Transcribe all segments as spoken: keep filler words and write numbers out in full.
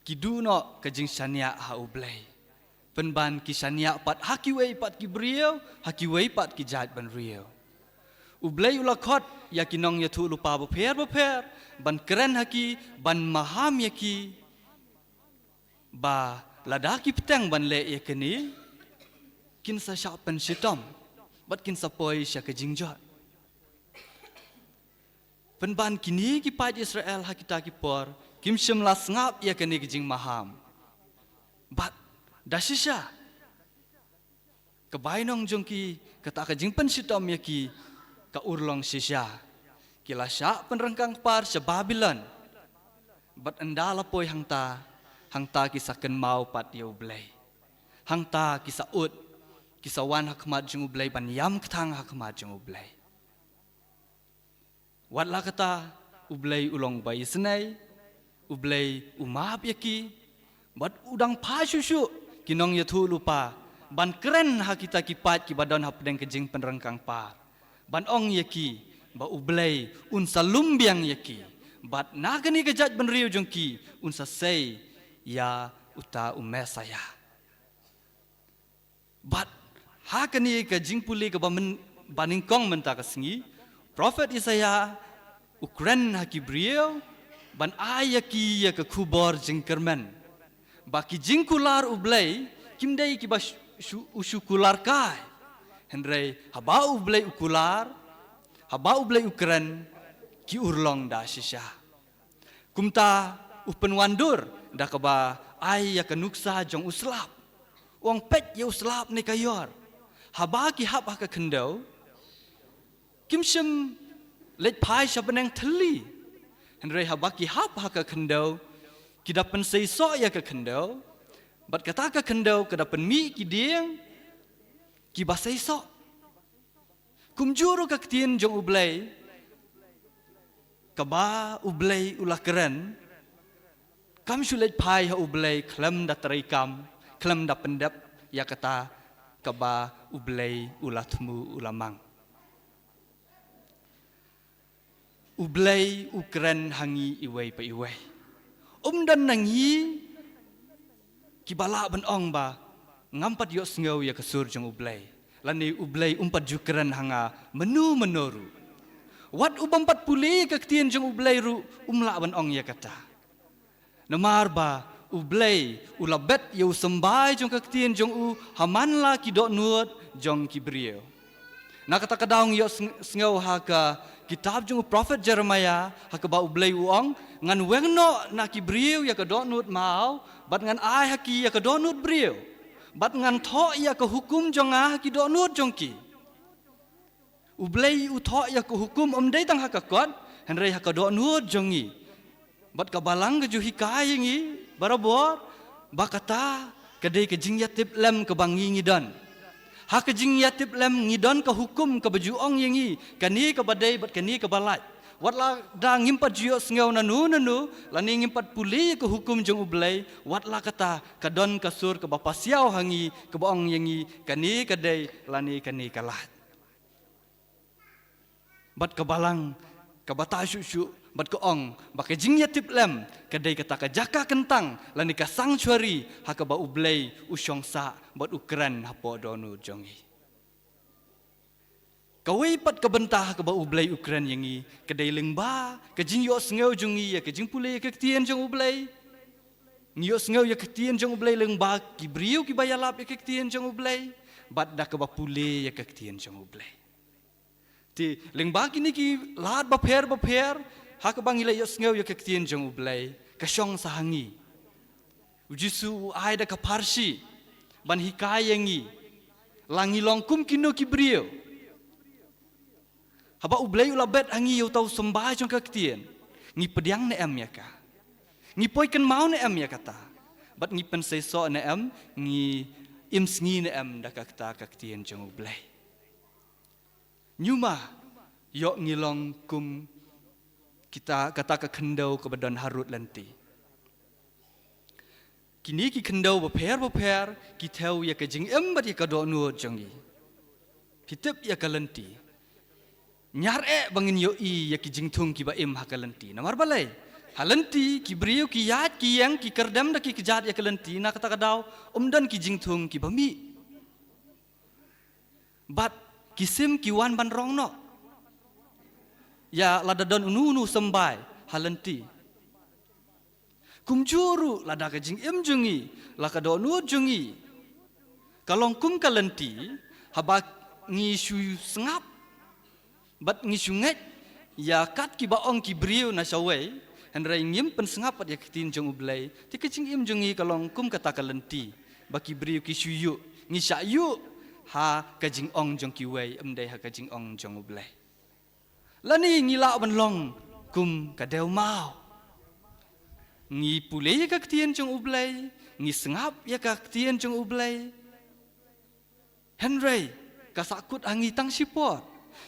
Ki duh noh ka jingshaniah ha U Blei. Pynban ki shaniah pat ha kiwei pat ki briew, ha kiwei pat ki jaitbynriew. U Blei u la khot ïa ki nongïathuhlypa bapher bapher, ban kren ha ki, ban maham ïa ki, ba lada ki bteng ban leh ïa kane, kin sa shah pynshitom, bad kin sa poi sha ka jingjot. Pynban kine ki paid Israel ha kita ki por, kim shym la sngap ïa kane ka jingmaham. Bad da shisha, ka bainong jong ki, kata ka jingpynshitom ïa ki, ka urlong shisha. Ki la shah pynryngkang kpar sha Babilon. Bad ynda la poi hangta, hangta ki sa kynmaw pat ïa U Blei. Hangta ki sa ud, ki sa wan ha khmat jong U Blei, ban ïam kthang ha khmat jong U Blei. Wat la kata, U Blei u long ba isynei, U Blei u map ïa ki, bad u dang phah shuh shuh ki nongïathuhlypa, ban kren ha kita ki paid kiba don hapdeng ka jingpynryngkang kpar. Ban ong ïa ki, ba U Blei un sa lum biang ïa ki, bad na kane ka jaitbynriew jong ki, un sa sei ïa uta u Messaïah. Bad ha kane ka jingpule kaba myn-, banyngkong mynta ka sngi, Prophet Isaiah u kren ha ki briew, ban ai ïa ki ïa ka khubor jingkyrmen. Ba ki jingkular U Blei, kim dei kiba shu, shu, u shu kular kai. Hynrei haba U Blei u kular, haba U Blei u kren, ki urlong da shisha. Kumta u pynwandur da kaba ai ïa ka nuksa jong u slap. U ong peit ïa u slap ne ka ïor. Haba ki hap ha ka khyndew, kim shym leit phai sha bneng thylli. Hynrei haba ki hap ha ka khyndew, ki da pynseisoh ïa ka khyndew. Bad kata ka khyndew ka da pynmih ki dieng kiba seisoh. Kumjuh ruh ka ktien jong U Blei, kaba U Blei u la kren, kam shu leit phai ha U Blei khlem da treikam, khlem da pyndep ïa kata kaba U Blei u la thmu, u la mang. U Blei u kren ha ngi iwei pa iwei. Um don na ngi kiba lah ban ong ba ngam pat ïohsngew ïa ka sur jong U Blei, lane U Blei um pat ju kren ha nga mynno mynno ruh. Wat u bym pat pule ïa ka ktien jong U Blei ruh um lah ban ong ïa kata. Namar ba U Blei u la bet ïa u symbai jong ka ktien jong u ha man la ki dohnud jong ki briew. Na kata ka daw ngi ïohsngew ha ka kitab jong u prophet Jeremiah, ha kaba U Blei u ong, ngan weng noh na ki briew ïa ka dohnud maw, bad ngan ai ha ki ïa ka dohnud briew. Bad ngan thoh ïa ka hukum jong nga ha ki dohnud jong ki. U Blei u thoh ïa ka hukum ym dei tang ha ka kot, hynrei ha ka dohnud jong ngi. Bad ka Balang ka ju hikai ïa ngi barabor, ba kata ka dei ka jingïatiplem kaba ngi ngi don. Ha ka jingïatiplem ngi don ka hukum kaba ju ong ïa ngi, kane kaba dei bad kane kaba lait. Wat la da ngim pat ju ïohsngew nano nano, lane ngim pat pule ïa ka hukum jong U Blei, wat la kata ka don ka sur kaba pasiaw ha ngi, kaba ong ïa ngi, kane ka dei, lane kane ka lait. Bad ka Balang, kaba tah shuh shuh, bad ka ong, ba ka jingïatiplem, ka dei kata ka jaka kyntang, lane ka sanctuary, ha kaba U Blei u shong sah, bad u kren hapoh dohnud jong ngi. Kawei pat ka bynta ha kaba U Blei u kren ïa ngi, ka dei lyngba ka jingïohsngew jong ngi ïa ka jingpule ïa ka ktien jong U Blei. Ngi ïohsngew ïa ka ktien jong U Blei lyngba ki briew kiba ïalap ïa ka ktien jong U Blei, bad da kaba pule ïa ka ktien jong U Blei. Te lyngba kine ki lad bapher bapher, ha kaba ngi la ïohsngew ïa ka ktien jong U Blei, ka shong sah ha ngi. U Jisu u ai da ka pharshi ban hikai ïa ngi, la ngi long kum kino ki briew. Haba U Blei u la bet ha ngi ïa uta u symbai jong ka ktien, ngi pdiang ne em ïa ka? Ngi poi kynmaw ne em ïa kata? Bad ngi pynseisoh ne em, ngi im sngi ne em da kata ka ktien jong U Blei? Ñiuma, ïoh ngi long kum kita, kata ka khyndew kaba don harud lynti. Kine ki khyndew bapher bapher, ki thew ïa ka jingim bad ïa ka dohnud jong ngi. Phi tip ïa ka lynti. Ñiar eh ba ngin ïohi ïa ki jingthung kiba im ha ka lynti. Namar balei? Ha lynti ki briew ki ïaid ki ïeng ki kyrdem da ki kjat ïa ka lynti, na kata ka daw ym don ki jingthung kiba mih. Bad ki sim ki wan ban rong noh ïa lada don uno uno u symbai ha lynti. Kumjuh ruh lada ka jingim jong ngi, la ka dohnud jong ngi ka long kum ka lynti, haba ngi shu sngap bad ngi shu ngeit ïa kat kiba ong ki briew na shawei, hynrei ngim pynsngap pat ïa ka ktien jong U Blei, te ka jingim jong ngi ka long kum kata ka lynti ba ki briew ki shu ïuh, ngi shah ïuh ha ka jingong jong kiwei, ym dei ha ka jingong jong U Blei. Lane ngi lah ban long kum ka dewmaw. Ngi pule ïa ka ktien jong U Blei, ngi sngap ïa ka ktien jong U Blei, hynrei ka sahkut ha ngi tang shipor.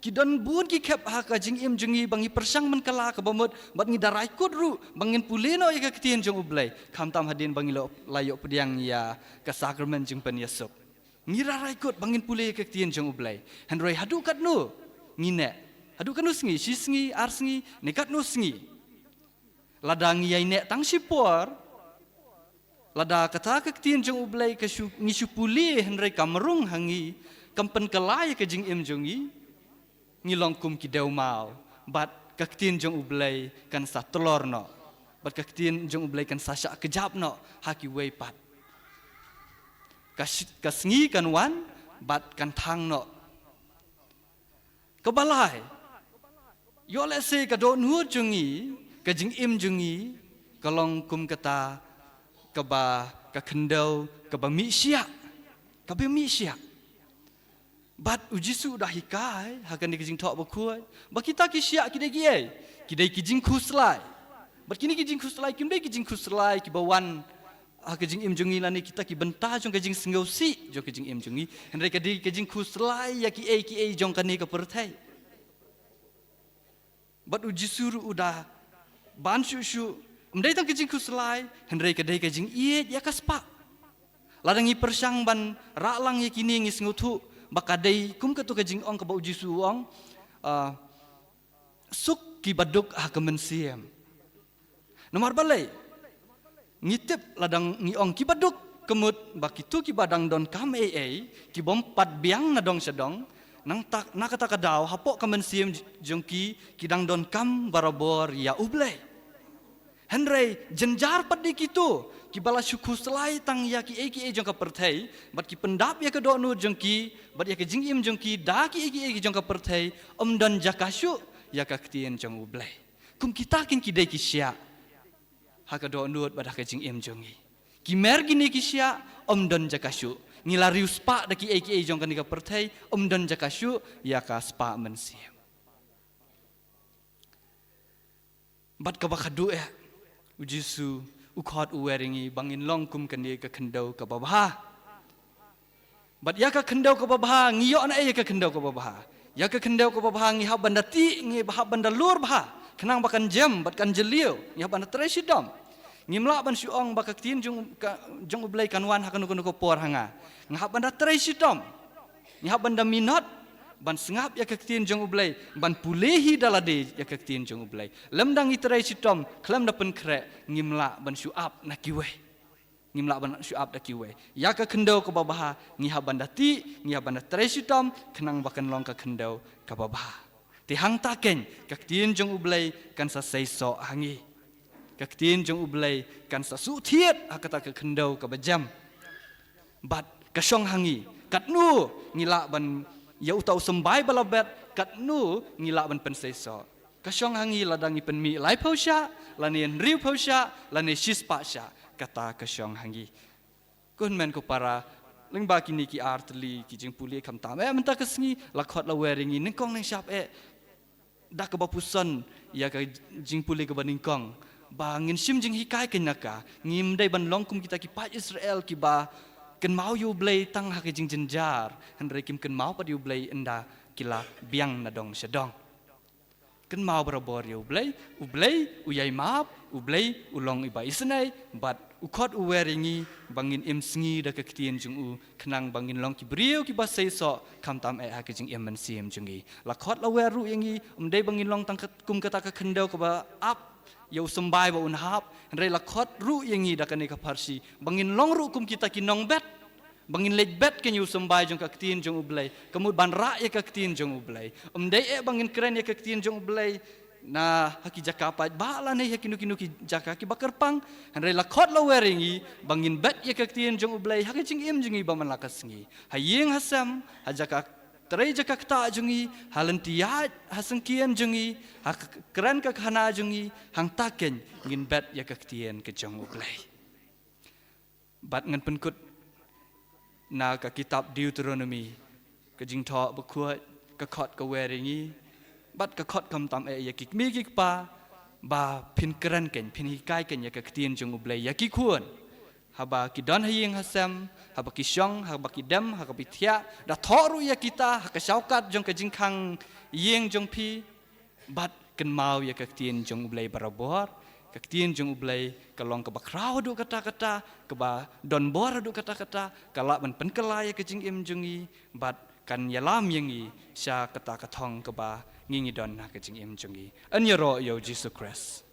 Ki don bun ki khep ha ka jingim jong ngi ba ngi pyrshang ban kylla kaba mut, bad ngi da rai kut ruh ba ngin pule noh ïa ka ktien jong U Blei, khamtam hadien ba ngi la, la ïoh pdiang ïa ka sakramen jingpynïasuk. Ngi da rai kut ba ngin pule ïa ka ktien jong U Blei, hynrei haduh katno ngi neh? Haduh katno sngi? Shi sngi, ar sngi, ne katno sngi? Lada ngi ïai neh tang shipor, lada kata ka ktien jong U Blei ka shu, ngi shu pule hynrei kam rung ha ngi, kam pynkylla ïa ka jingim jong ngi, ngi long kum ki dewmaw, bad ka ktien jong U Blei kan sa tlor noh, bad ka ktien jong U Blei kan sa shah kjap noh ha kiwei pat. Ka shi-, ka sngi kan wan bad kan thang noh. Kaba lai, ïoh lehse ka dohnud jong ngi, ka jingim jong ngi ka long kum kata kaba, ka khyndew kaba mih shiah, kaba mih shiah. Bad U Jisu u da hikai ha kane ka Jingthoh Bakhuid ba kita ki shiah ki dei kiei? Ki dei ki jingkhuslai. Bad kine ki jingkhuslai kim dei ki jingkhuslai kiba wan ha ka jingim jong ngi lane kita ki bynta jong ka jingsngewsih jong ka jingim jong ngi, hynrei ka dei ka jingkhuslai ïa kiei kiei jong kane ka pyrthei. Bad U Jisu ruh u da ban shuh shuh, ym dei tang ka jingkhuslai, hynrei ka dei ka jingïeit ïa ka spah. Lada ngi pyrshang ban rah lang ïa kine, ngi sngewthuh ba ka dei kum kato ka jingong kaba U Jisu u ong, ah, suk kiba duk ha ka mynsiem. Namar balei? Ngi tip lada ngi ong kiba duk, ka mut ba kito kiba dang donkam ei ei, kibym pat biang na dong sha dong, nangta, na kata ka daw hapoh ka mynsiem j-, jong ki, ki dang donkam barabor ïa U Blei. Hynrei jynjar pat dei kito kiba la shu khuslai tang ïa kiei kiei jong ka pyrthei, bad ki pyndap ïa ka dohnud jong ki bad ïa ka jingim jong ki da kiei kiei jong ka pyrthei, ym don jaka shuh ïa ka ktien jong U Blei. Kum kita keiñ ki dei ki shiah ha ka dohnud bad ha ka jingim jong ngi. Ki mer kine ki shiah, ym don jaka shuh. Ngi la riewspah da kiei kiei jong kane ka pyrthei, ym don jaka shuh ïa ka spah mynsiem. Bad kaba khadduh eh, U Jisu u khot u wer ïa ngi ba ngin long kum kane ka khyndew kaba bha. Bad ïa ka khyndew kaba bha, ngi ïoh na ei ïa ka khyndew kaba bha? Ïa ka khyndew kaba bha ngi hap ban da tih, ngi hap ban da lur bha, khnang ba kan jem bad kan jylliew. Ngi hap ban da trei shitom. Ngim lah ban shu ong ba ka ktien jong, ka, jong U Blei kan wan ha kano kano ka por ha nga. Nga hap ban da trei shitom. Ngi hap ban da minot ban sngap ïa ka ktien jong U Blei, ban pule hi da lade ïa ka ktien jong U Blei. Lymda ngi trei shitom khlem da pynkhreh, ngim lah ban shu ap na kiwei. Ngim lah ban shu ap da kiwei. Ïa ka khyndew kaba bha ngi hap ban da tih, ngi hap ban da trei shitom, khnang ba kan long ka khyndew kaba bha. Te hangta keiñ ka ktien jong U Blei kan sa seisoh ha ngi. Ka ktien jong U Blei kan sa suhthied ha kata ka khyndew kaba jem. Bad ka shong ha ngi, katno ngi lah ban ïa uta u symbai ba la bet, katno ngi lah ban pynseisoh. Ka shong ha ngi lada ngi pynmih laiphew shah, lane hynriewphew shah, lane shispah shah, kata ka shong ha ngi. Ko hynmen ko para, lyngba kine ki ar tylli ki jingpule, khamtam eh mynta ka sngi la khot la wer ïa ngi nyngkong nyngshap eh da kaba puson ïa ka jingpule kaba nyngkong, ba ngin shim jinghikai keiñ na ka. Ngim dei ban long kum kita ki paid Israel kiba kynmaw ïa U Blei tang ha ka jingjynjar, hynrei kim kynmaw pat ïa U Blei ynda ki la biang na dong sha dong. Kynmaw barabor ïa U Blei, U Blei u ïai map, U Blei u long iba isynei, bad u khot u wer ïa ngi ba ngin im sngi da ka ktien jong u, khnang ba ngin long ki briew kiba seisoh, khamtam eh ha ka jingim mynsiem jong ngi. La khot la wer ruh ïa ngi, ym dei ba ngin long tang kat-, kum kata ka khyndew kaba ap, ïa u symbai ba un hap, hynrei la khot ruh ïa ngi da kane ka pharshi ba ngin long ruh kum kita ki nongbet, ba ngin leit bet kein ïa u symbai jong ka ktien jong U Blei, ka mut ban rah ïa ka ktien jong U Blei. Ym dei eh ba ngin kren ïa ka ktien jong U Blei na ha ki jaka paidbah lane ha kino kino ki jaka kiba kyrpang, hynrei la khot la wer ïa ngi ba ngin bet ïa ka ktien jong U Blei ha ka jingim jong ngi ba man la ka sngi, ha ïing ha sem, ha jaka trei jaka ktah jong ngi, ha lynti ïaid ha syngkien jong ngi, ha ka kren ka khana jong ngi, hangta kein ngin bet ïa ka ktien ka jong U Blei. Bad ngan pynkut na ka kitab Deuteronomi, ka Jingthoh Bakhuid, ka khot ka wer ïa ngi, bad ka khot khamtam eh ïa ki kmie ki kpa, ba phin kren kein, phin hikai kein ïa ka ktien jong U Blei ïa ki khun, haba ki don ha ïing ha sem, haba ki shong, haba ki dem, haba ki thiah, da thoh ruh ïa kita ha ka shawkat jong ka jingkhang ïing jong phi, bad kynmaw ïa ka ktien jong U Blei barabor. Ka ktien jong U Blei ka long kaba khraw haduh katta katta, kaba donbor haduh katta katta, ka lah ban pynkylla ïa ka jingim jong ngi, bad kan ïalam ïa ngi sha kata ka thong kaba ngi ngi don ha ka jingim jong ngi. Yn ïaroh ïa U Jisu Khrist.